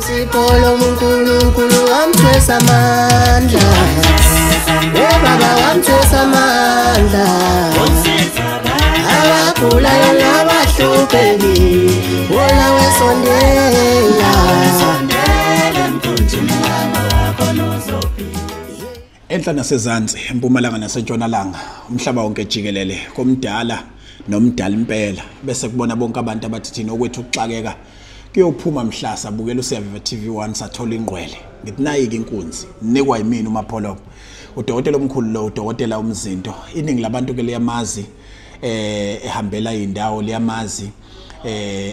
Sipolo uNkulunkulu wamthwesa amandla. Eh baba wamthwesa amandla. Abagulayo nabahluphekile wona wesondela. Enhla nasezansi, empumalanga nasentshonalanga, umhlaba wonke jikelele, komdala nomdala impela, bese kubona bonke abantu abathi thina okwethu ukuxakeka kuyophuma mhla sabukela uSiyaviva TV1 sathola ingqwele. Ngithi nayi-ke inkunzi, nikwa yimina uMapholoba. Udokotela omkhulu lo, udokotela uMzinto. Iningi labantu ke liyamazi, ehambela indawo liyamazi,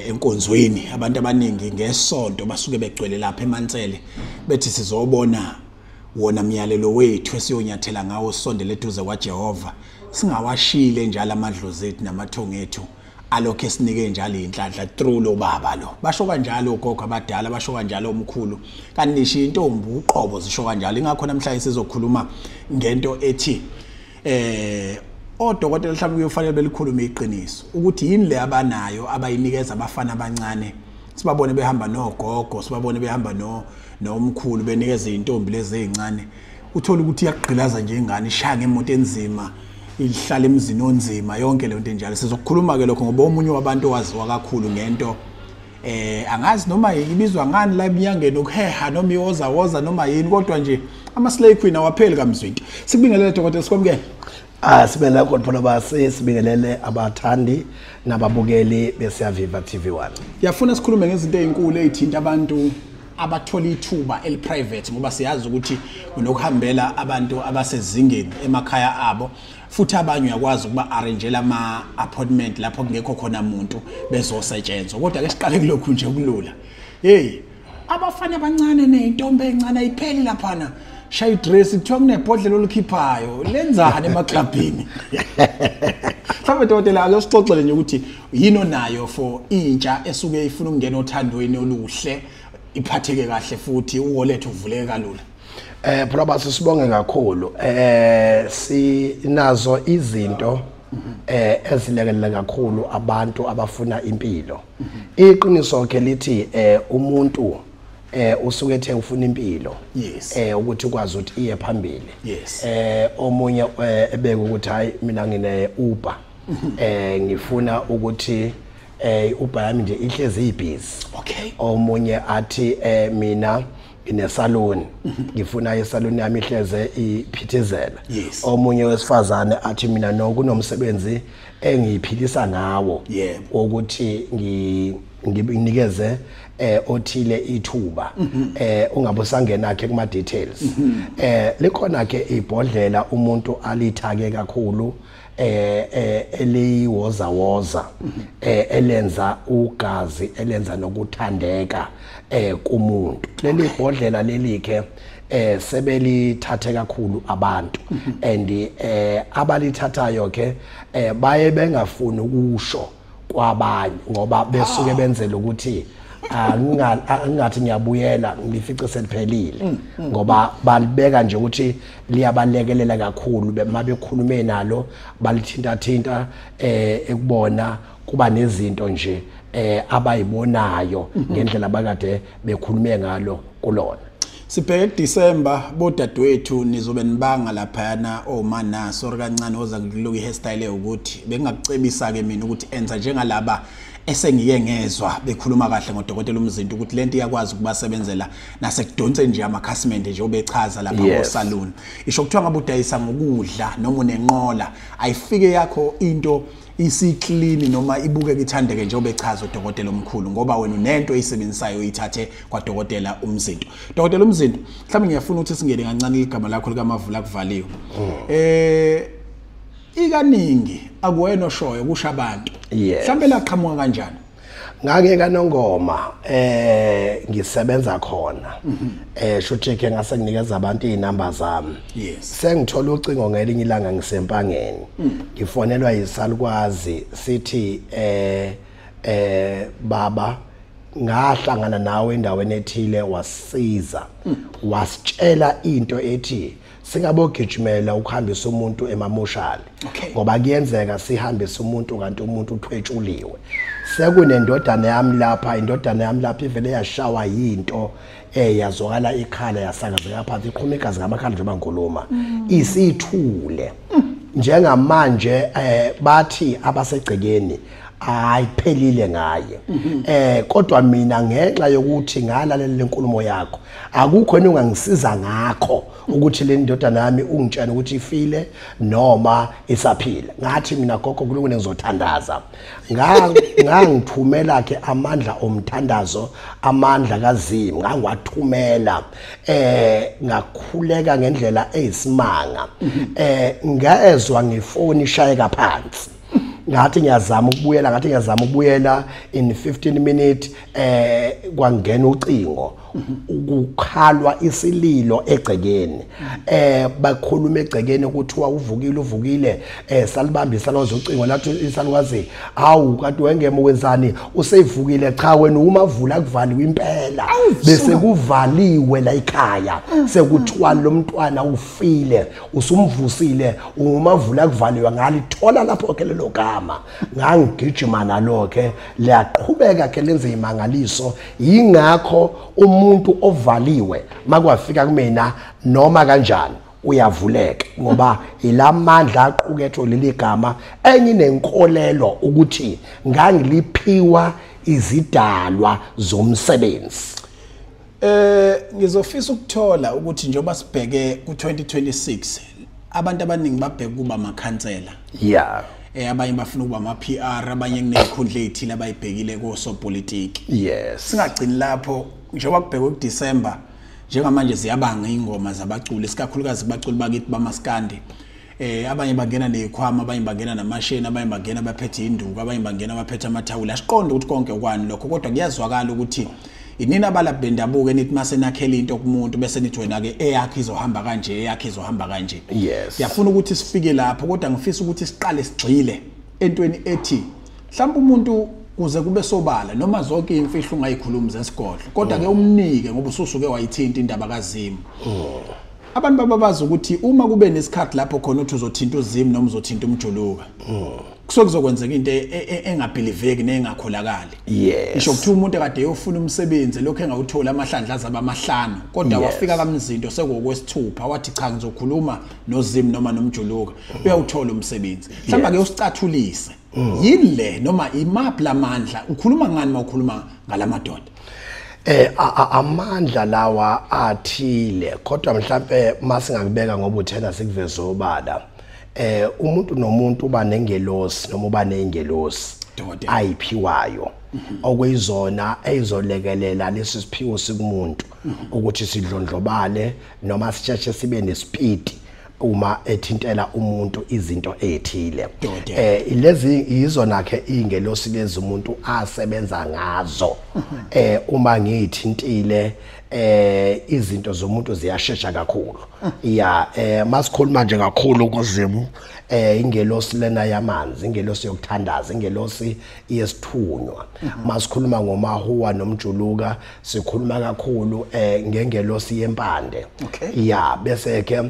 enkonzweni. Abantu abaningi ngesonto basuke begcwele lapha eMansele bethi sizobona wona myalelo wethu esiyonyathela ngawo sondele eduze kwaJehova, singawashile njalo amadlozi ethu namathongo ethu alokho esinike njalo inhlanhla through lo baba lo. Basho kanjalo ogogo abadala, basho kanjalo omkhulu, kanti nisho intombi uqobo zisho kanjalo. Ingakho namhlanje sizokhuluma ngento ethi odokotela mhlawumbe kuyofanele belikhulume iqiniso ukuthi yini le abanayo abayinikeza abafana abancane. Sibabone behamba nogogo, sibabone behamba nomkhulu benikeza izintombi lezi ezincane. Uthola ukuthi iyagqilaza nje ingane, ishaya ngemoto enzima, ihlala emzini onzima, yonke le nto enjalo. Sizokukhuluma ke lokho ngoba omunye wabantu owaziwa kakhulu ngento angazi noma ibizwa ngani la eminyangeni, ukuheha noma iwoza woza noma yini, kodwa nje ama slay queen awapheli kaMzwinti. Sikubingelele dokotela, sikwamukele. Sibingelele kodwa sibingelele abathandi nababukeli beSiyaviva TV1. Ngiyafuna sikhulume ngezinto ezinkulu ezithinta abantu abathola ithuba eliprivate, ngoba siyazi ukuthi unokuhambela abantu abasezingeni emakhaya abo, futhi abanye uyakwazi ukuba arrangela ama appointment lapho kungekho khona umuntu bezosetshenzwa. Kodwa ke siqale kulokhu nje kulula. Hey, abafana abancane nezintombi ezincane ayipheli laphana. Shaya idress, kuthiwa kunebhodlela olukhiphayo, lenzani emaklabhini? Mhlawumbe dokotela ake sixoxele nje ukuthi yini onayo for intsha esuke ifuna ukungena othandweni oluhle, iphatheke kahle futhi uwolethe uvuleke kalula. Phela sisibonge kakhulu. Sinazo izinto ezilekelela kakhulu abantu abafuna impilo. Iqiniso ke lithi umuntu usuke ethe ufuna impilo. Yes. Ukuthi ukwazi ukuthi iye phambili. Yes. Omunye ebeka ukuthi hayi mina ngine Uber. Ngifuna ukuthi Uber yami nje ihlezi ibhizi. Okay. Omunye athi mina ngine salon, ngifuna isalon yami ihleze iphithizela. Yes. Omunye wesifazane athi mina no kunomsebenzi engiyiphilisa ngawo ukuthi nginikeze othile ithuba, ungabe usangena ke kuma details. Likhona ke ibhodlela umuntu alithake kakhulu, eliwoza woza, elenza ugazi, elenza nokuthandeka kumuntu. Leli bhodlela lelike sebelithathe kakhulu abantu, and abalithathayo ke baye bengafuni ukusho kwabanye ngoba besuke benzela ukuthi angathi ngiyabuyela ngifice seliphelile, ngoba balibeka nje ukuthi liyabalekelela kakhulu mabekhulume nalo, balithinta thinta ekubona kuba nezinto nje abayibonayo ngendlela abakade bekhulume ngalo kulona. Sibheke December, bodadewethu nizobe nibanga laphayana omana sorry kancane oza kuloku hairstyle ukuthi bengakucebisa ke mina ukuthi enza njengalaba esengike ngezwa bekhuluma kahle ngodokotela uMzinto ukuthi lento iyakwazi ukubasebenzela nasekudonse nje amakhasimende nje obechaza lapha ko salon. Isho kuthiwa ngabe udayisa ngokudla noma unenqola, ayifike yakho into isiclean noma ibukeke ithandeke nje obechaza udokotela omkhulu, ngoba wena unento oyisebenzisayo uyithathe kwadokotela uMzinto. Dokotela uMzinto, mhlawumbe ngiyafuna ukuthi singene kancane igama lakho likaMavula kuvaliwe. Ikaningi akuwena oshoyo kusho abantu. Mhlawumbe laqhamuka kanjani? Ngake kaNongoma ngisebenza khona. Shuthi ke ngase nginikeza abantu izinamba zami. Sengithola ucingo ngelinye ilanga ngisempangeni. Ngifonelwa yisalukwazi sithi baba ngahlangana nawe endaweni ethile wasiza. Wasitshela into ethi singabogijimela ukuhambisa umuntu emamoshali. Ngoba kuyenzeka sihambise umuntu kanti umuntu uthwetshuliwe. Sekunendodana yami lapha, indodana yami lapha ivele yashawa yinto yazwakala ikhala yasakazeka phansi, iqhuma igazi ngamakhala njengoba ngikhuluma. Isithule. Njengamanje bathi abasegcekeni ayiphelile ngaye. Kodwa mina ngenxa yokuthi ngalalela lenkulumo yakho, akukho yini ongangisiza ngakho ukuthi le ndodana yami ungitshela ukuthi ifile noma isaphila. Ngathi mina gogo kulungile ngizothandaza. Ngangithumela ke amandla omthandazo, amandla kaZimu, ngangiwathumela. Ngakhuleka ngendlela eyisimanga. Ngezwa ngefoni ishayeka phansi. Ngathi ngiyazama ukubuyela, in 15 minutes kwangena ucingo, ukukhalwa isililo egcekeni. Bakhuluma egcekeni ukuthiwa uvukile, salibamba isalwazi ucingo lathi isalwazi, hawu kanti wengema wenzani, useyivukile. Cha wena umavula kuvaliwe impela, bese kuvaliwe la ekhaya, sekuthiwa lo mntwana ufile, usumvusile, umavula kuvaliwe. Ngalithola lapho ke lelo gama, ngangigijima nalokho, liyaqhubeka ke lenze imangaliso. Yingakho umuntu ovaliwe makwafika kumina noma kanjani uyavuleka, ngoba ilamandla aqukethwe leli gama. Enginenkolelo ukuthi ngangiliphiwa izidalwa zomsebenzi. Ngizofisa ukuthola ukuthi njengoba sibheke ku2026, abantu abaningi babheke kuba amakhansela. Yeah. Abanye bafuna ukuba ama PR, abanye kunezikhundla ezithile abayibhekile kosopolitiki. Yes. Singagcini lapho, njengoba kubhekwe kuDecember, njengamanje ziyabanga ingoma zabaculi, isikakhulukazi kubaculi bakithi bamaskandi. Abanye bangena nezikhwama, abanye bangena namasheni, abanye bangena baphethe induku, abanye bangena baphethe amathawula. Asiqonde ukuthi konke kwani lokho, kodwa kuyazwakala ukuthi inini abalaphi bendabuko enithi mase nakhela into kumuntu bese nithi wena ke eyakhe izohamba kanje, eyakhe izohamba kanje. Yes. Ngiyafuna ukuthi sifike lapho, kodwa ngifisa ukuthi siqale sigxile entweni ethi mhlawumbe umuntu kuze kube sobala noma zonke imfihlo ungayikhulumi zesigodlo, kodwa ke umnike ngoba ususuke wayithinta indaba kaZimu. Abantu bababaza ukuthi uma kube nesikhathi lapho khona uthi uzothinta uZimu noma uzothinta umjuluka, kusuke kuzokwenzeka into engabhiliveki nengakholakali. Yes. Isho ukuthi umuntu akade eyofuna umsebenzi lokho engawuthola amahlandla azaba amahlanu, kodwa wafika kaMzinto sekuwokwesithupha wathi cha ngizokhuluma noZimu noma nomjuluka, uyawuthola umsebenzi. Mhlawumbe ke usicathulise yini le noma imaphi lamandla, ukhuluma ngani mawukhuluma ngalamadoda? Amandla lawa athile, kodwa mhlambe masingakubeka ngoba uthena sikuveza obala. Umuntu nomuntu uba nengelosi noma uba nengelosi ayiphiwayo, okuyizona eyizolekelela lesi siphiwo sikumuntu ukuthi sidlondlobale noma sisheshe sibe nespeed uma ethintela umuntu izinto ezithile. Lezi yizona ke ingelosi lezi umuntu asebenza ngazo. Uma ngiyithintile izinto zomuntu ziyashesha kakhulu. Ya, masikhuluma nje kakhulu kuZimu, ingelosi lena yamanzi, ingelosi yokuthandaza, ingelosi yesithunywa. Masikhuluma ngomahuwa nomjuluka, sikhuluma kakhulu ngengelosi yempande. Ya, bese ke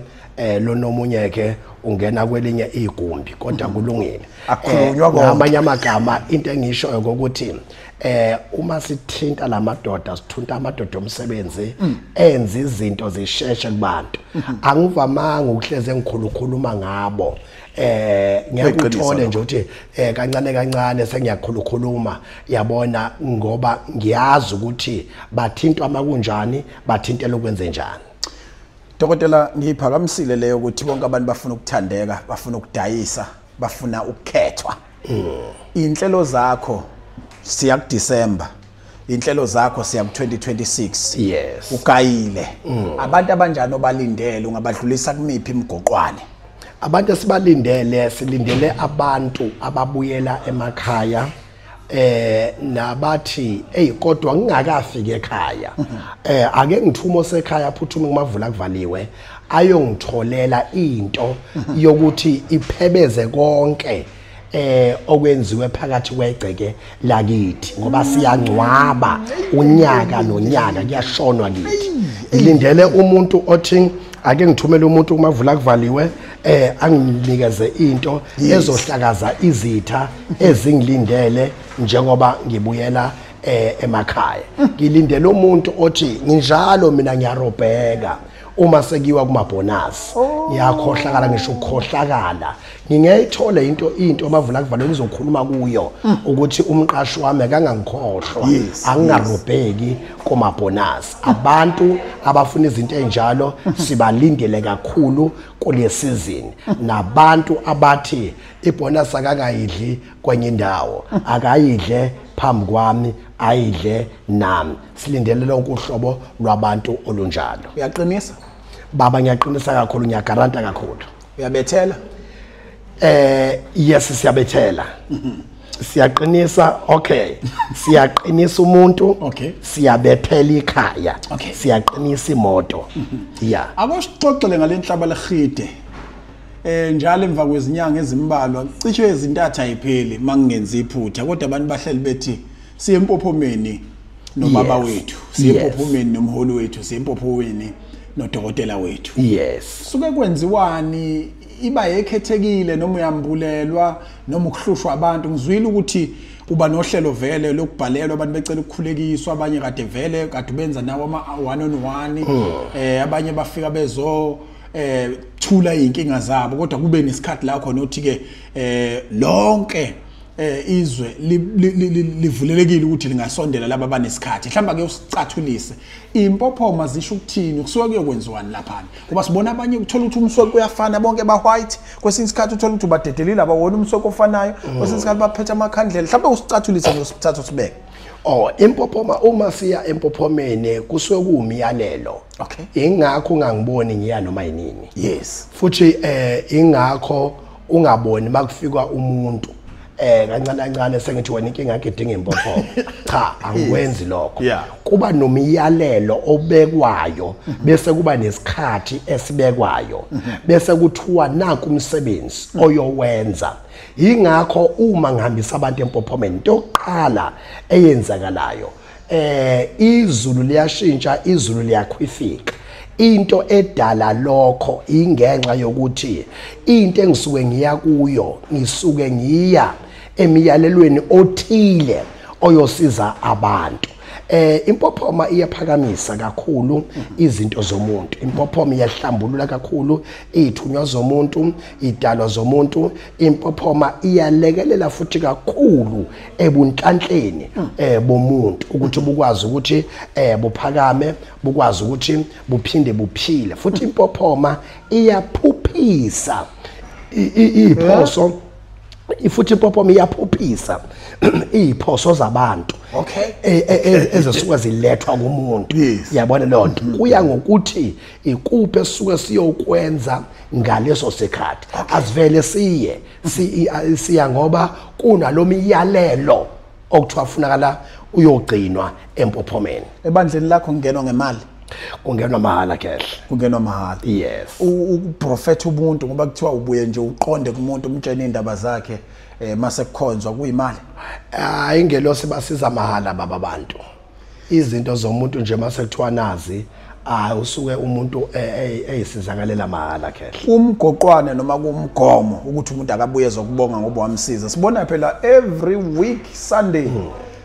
lo nomunye ke ungena kwelinye igumbi, kodwa kulungile. Akukhulunywa konke. Ngamanye amagama into engishoyo ukuthi uma sithinta lamadoda, sithunta amadoda omsebenzi enza izinto zisheshe kubantu. Angivamanga ukuhleze ngikhulukhuluma ngabo. Ngiyakuthola nje ukuthi kancane kancane sengiyakhulukhuluma, yabona, ngoba ngiyazi ukuthi bathintwa makunjani, bathintela ukwenze njani. Dokotela, ngiyiphakamisile leyo ukuthi bonke abantu bafuna ukuthandeka, bafuna ukudayisa, bafuna ukukhethwa. Inhlelo zakho siya kuDecember, inhlelo zakho siya ku2026. Yes. Ugayile. Abantu abanjani obalindele, ungabadlulisa kumiphi imigoqwane? Abantu esibalindele, silindele abantu ababuyela emakhaya, nabathi hey kodwa ngingakafiki ekhaya, ake ngithume osekhaya phuthume kumavula kuvaliwe ayongitholela into yokuthi iphebeze konke okwenziwe phakathi kwegceke lakithi, ngoba siyangcwaba unyaka nonyaka, kuyashonwa kithi. Ilindele umuntu othi Ake ngithumele umuntu kumavula kuvaliwe anginikeze into ezohlakaza izitha ezingilindele njengoba ngibuyela emakhaya. Ngilindele umuntu othi nginjalo mina ngiyarobheka uma sekiwa kumabonus, ngiyakhohlakala ngisho ukukhohlakala. Ngingayithola into amavula kuvaliwe ngizokhuluma kuyo ukuthi umqashi wami akangangikhohlwa, angingarobheki kumabonus. Abantu abafuna izinto ezinjalo sibalindele kakhulu kule season, nabantu abathi ibonus akangayidli kwenye indawo, akayidle phambi kwami, ayidle nami. Silindele lonke uhlobo lwabantu olunjalo. Uyaqinisa baba? Ngiyaqinisa kakhulu, ngiyagaranta kakhulu. Uyabethela? Yes, siyabethela. Siyaqinisa, okay. Siyaqinisa umuntu, okay. Siyabethela ikhaya, okay. Siyaqinisa imoto. Yeah. Akusixoxele ngalenhlaba lehide. Njalo emva kwezinyanga ezimbalwa cishe ezintathu ayipheli mangingenzi iphutha, kodwa abantu bahleli bethi siye empophomeni nobaba wethu, siye empophomeni nomholi wethu, siye empophomeni nodokotela wethu. Yes. Suke kwenziwani? Iba yekhethekile noma uyambulelwa noma ukuhlushwa abantu? Ngizwile ukuthi uba nohlelo vele lokubhalelwa abantu becela ukukhulekiswa, abanye kade vele kade benza nawo ama 1 on 1, abanye bafika bezo thula izinkinga zabo, kodwa kube nesikhathi la khona uthi ke lonke izwe livulelekile ukuthi lingasondela laba abanesikhathi. Mhlawumbe ake usicathulise impophoma zisho ukuthini, kusuke kuyokwenziwani lapha? Ngoba sibona abanye uthola ukuthi umsweko uyafana bonke ba white, kwesinye isikhathi uthola ukuthi ubadedelile abawona umsweko ofanayo, kwesinye isikhathi baphethe amakhandlela. Mhlawumbe usicathulise nje usithathe usibeke. Oh, impophoma uma siya empophomeni kusuke kuwumyalelo. Okay. Ingakho ungangiboni ngiya noma yinini. Yes. Futhi ingakho ungaboni makufika umuntu kancane kancane sengithi wena inkinga yakhe idinga impophoma. Cha, angikwenzi lokho. Kuba nomyalelo obekwayo, bese kuba nesikhathi esibekwayo, bese kuthiwa naku umsebenzi oyowenza. Ingakho uma ngihambisa abantu empophomeni, into yokuqala eyenzakalayo izulu liyashintsha, izulu liyakhwifika. Into edala lokho ingenxa yokuthi into engisuke ngiya kuyo, ngisuke ngiya emiyalelweni othile oyosiza abantu. Impophoma iyaphakamisa kakhulu izinto zomuntu. Impophoma iyahlambulula kakhulu izithunywa zomuntu, idalwa zomuntu. Impophoma iyalekelela futhi kakhulu ebunhlanhleni bomuntu, ukuthi bukwazi ukuthi buphakame, bukwazi ukuthi buphinde buphile. Futhi impophoma iyaphuphisa iphoso, futhi impophoma iyaphuphisa iy'phoso zabantu. Okay. Ezisuke zilethwa kumuntu. Yabona leyo nto. Kuya ngokuthi ikuphi esisuke siyokwenza ngaleso sikhathi. Asivele siye siya ngoba kunalomiyalelo okuthiwa funakala uyogcinwa empophomeni. Ebandleni lakho kungenwa ngemali? Kungenwa mahhala kehle. Kungenwa mahhala. Yes. Uprofetha umuntu ngoba kuthiwa ubuye nje uqonde kumuntu umtshene indaba zakhe mase kukhonzwa kuyimali. Hayi, ingelosi basiza mahhala baba abantu. Izinto zomuntu nje mase kuthiwa nazi, usuke umuntu eyisizakalela mahhala kehle. Umgoqwane noma kumgomo ukuthi umuntu akabuye ezokubonga ngoba wamsiza. Sibona phela every week Sunday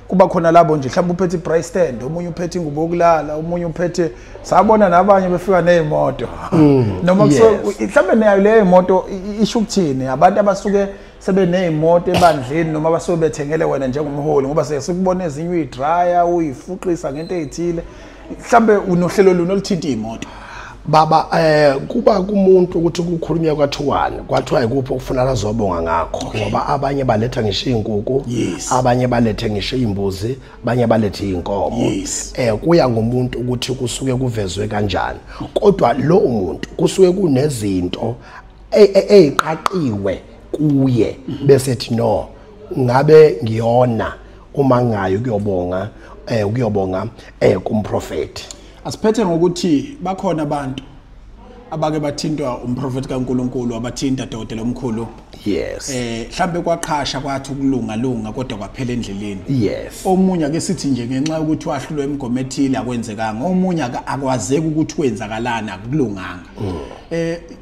kuba khona labo nje, mhlawumbe uphethe i-price stand, omunye uphethe ingubo yokulala, omunye uphethe, sabona nabanye befika nezimoto. Noma mhlawumbe nayo leyo imoto isho ukuthini? Abantu abasuke sebenezimoto ebandleni noma abasuke bethengele wena njengomholi, ngoba sikubona ezinye uyidraya uyifuqisa ngento ezithile. Mhlawumbe unohlelo luno oluthinta imoto. Baba kuba kumuntu ukuthi kukhulunywa kwathiwani, kwathiwa ikuphi okufunana azobonga ngakho, ngoba abanye baletha ngisho izinkukhu, abanye balethe ngisho izimbuzi, abanye balethe izinkomo. Kuya ngomuntu ukuthi kusuke kuvezwe kanjani, kodwa lo muntu kusuke kunezinto eziqaqiwe kuye bese ethi no, ngabe ngiyona uma ngayo kuyobonga ukuyobonga kumprofeti. Asiphethe ngokuthi bakhona abantu Abake bathintwa umprofeti kaNkuluNkulu, abathinta dokotela omkhulu. Yes. Mhlambe kwaqhasha kwathi ukulunga lunga kodwa kwaphela endleleni. Yes. Omunye ake sithi nje ngenxa yokuthi wahlulwe imigomo ethile akwenzekanga, omunye akwazeki ukuthi wenzakalana akulunganga.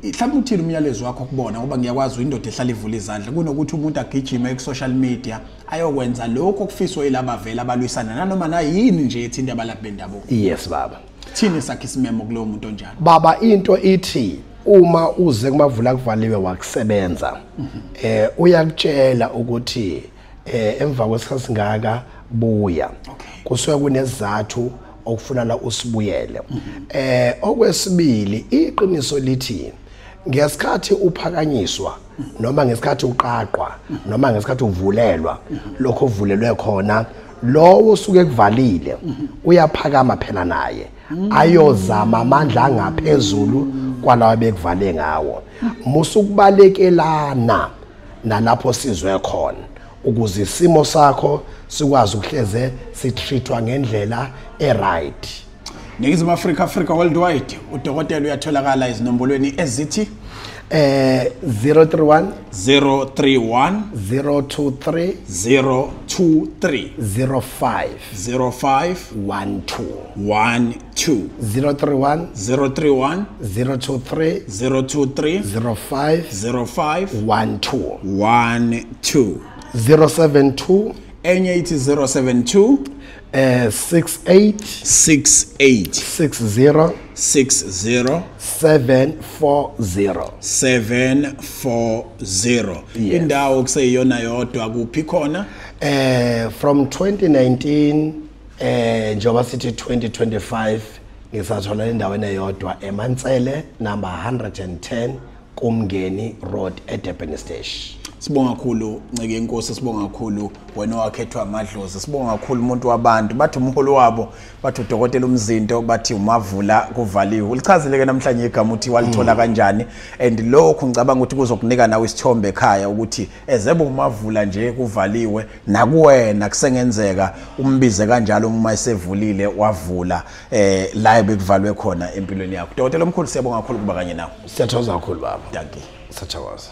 Mhlawumbe uthini umyalezo wakho kubona, ngoba ngiyakwazi indoda ehlala ivula izandla kunokuthi umuntu agijime ku social media ayokwenza lokho okufiswa yilaba vele abalwisana nanoma na yini nje ethinta abalaphi bendabuko. Yes baba. Thini sakhe isimemo kulowo muntu onjalo? Baba, into ithi uma uze kumavula kuvaliwe wakusebenza, uyakutshela ukuthi emva kwesikhathi singaka buya. Kusuke kunesizathu okufunana usibuyele. Okwesibili, iqiniso lithi ngesikhathi uphakanyiswa noma ngesikhathi uqaqwa noma ngesikhathi uvulelwa lokho ovulelwe khona, lowo usuke kuvalile uyaphakama phela naye ayozama amandla angaphezulu kwalawa bekuvale ngawo. Musukubalekelana nalapho sizwe khona ukuze isimo sakho sikwazi ukuhleze sitreatwa ngendlela e-right. Ningizimu Afrika, Africa worldwide, udokotela uyatholakala ezinombolweni ezithi 031 031 023 023 05 05 12 12 031 031 023 023 05 05 12 12 072 enye ithi 072 68 68 60 60 740 740. Yes. Indawo kuseyiyona yodwa kuphi khona? From 2019 njengoba sithi 2025 ngisathola endaweni eyodwa eMansele number 110 kuMngeni Road eDurban Station. Sibonga kakhulu Nceke Inkosi, sibonga kakhulu wena owakhethwa amadlozi, sibonga kakhulu umuntu wabantu, bathi umholi wabo, bathi udokotela uMzinto, bathi umavula kuvaliwe. Ulichazile ke namhlanje igama uthi walithola kanjani, and lokhu ngicabanga ukuthi kuzokunika nawe isithombe ekhaya ukuthi ezebe umavula nje kuvaliwe nakuwena kusengenzeka umbize kanjalo uma esevulile wavula la ebekuvalwe khona empilweni yakho. Dokotela omkhulu, siyabonga kakhulu kuba kanye nawe. Siyathokoza kakhulu baba. Dankie. Siyathokoza.